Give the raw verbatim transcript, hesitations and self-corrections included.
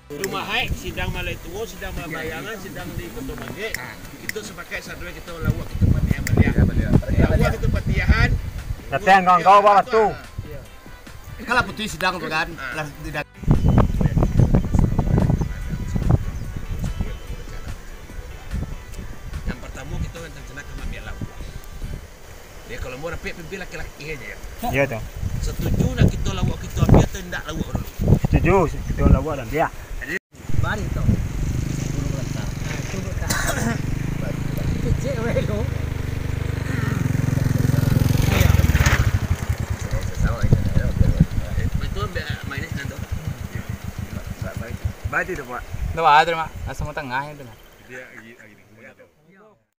Rumah hai, sidang malai tuo, sidang babayangan, sidang di Koto Magek. Kito sapakaik sadoe kito lauak kito patiahan baliak. Lauak kito patiahan. Latihan kawan-kawan bawa tu. Kan lah putuih sidang tu kan. Lah tidak. Yang partamo kito kan rencana ka maambiak lauak. Ya, kalau mau rapek pimpin laki-laki aja ya. Iyo tu. Setuju nak kito lauak kito ambiak atau ndak lauak dulu? Setuju, kito lauak dan dia. Bari tu. Guru berentak. Nah, itu berentak. Kecil weh tu. Itu ambil mainnya senang tu. Baik tu, Pak. Ndak ada, Mak. Asam tengah itu lah. Dia lagi, lagi.